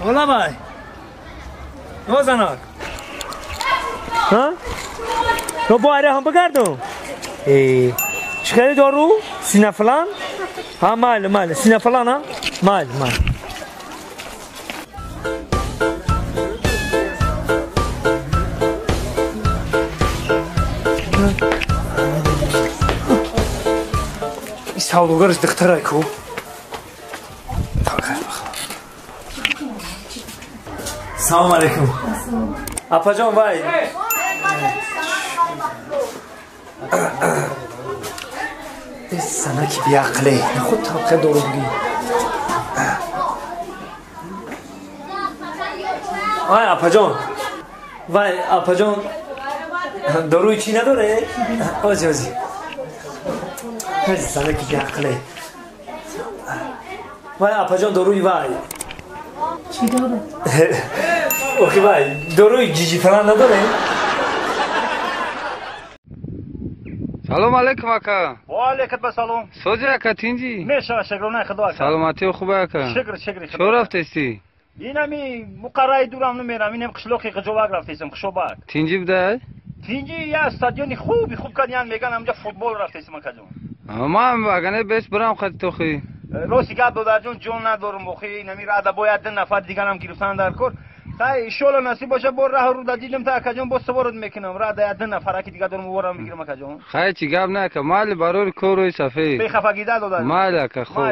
Ола бай. О занак. Ҳа? То бо аре ҳам бигардум. Э, чӣ хеле дору? Синафлан? Ҳа, майли, майли. Синафлан, ҳа? Майли, майли. Савдогараш духтарай ку. Салом алейкум. Апаҷон, вай. Занаки биақле. Нахуд тавқе дору буги. Вай, апаҷон. Вай, апаҷон. Доруи чӣ надоре? Ози, ози. Занаки биақле. Вай, апаҷон, доруи вай. Чӣ дору? Охи вай, доруи ҷиҷи фалан надоре? Салом алейкум, ака. Ва алейкум ассалом. Сози, ака, тинҷи? Мешава, шукрона худо, ака. Саломатӣ хуб, ака? Шукр, шукр. Чо рафтести? Инами муқарраи дурам намерам, инам қишлоқи Ғиҷобак рафтесам, Хушобак. Тинҷи будай? Тинҷи, я стадиони хуби хуб кардиян, меган, амҷа футбол рафтесам, акаҷон. Ман агане бес бирам хати тохи. Рости гап, додарҷон, ҷон надорум, охи инами рада бояд ду нафар дигарам гирифтан дар кор. Хай, иншоалло, насиб боша, бо раҳ руда дидем та, акаҷон, боз саворот мекунам. Рада я ду нафараки дига дорум, ворам мегирам, акаҷон. Хай, чӣ гап не, ака, майли, барори корӯи сафед. Бехафагида, додар. Майли, ака, хуб.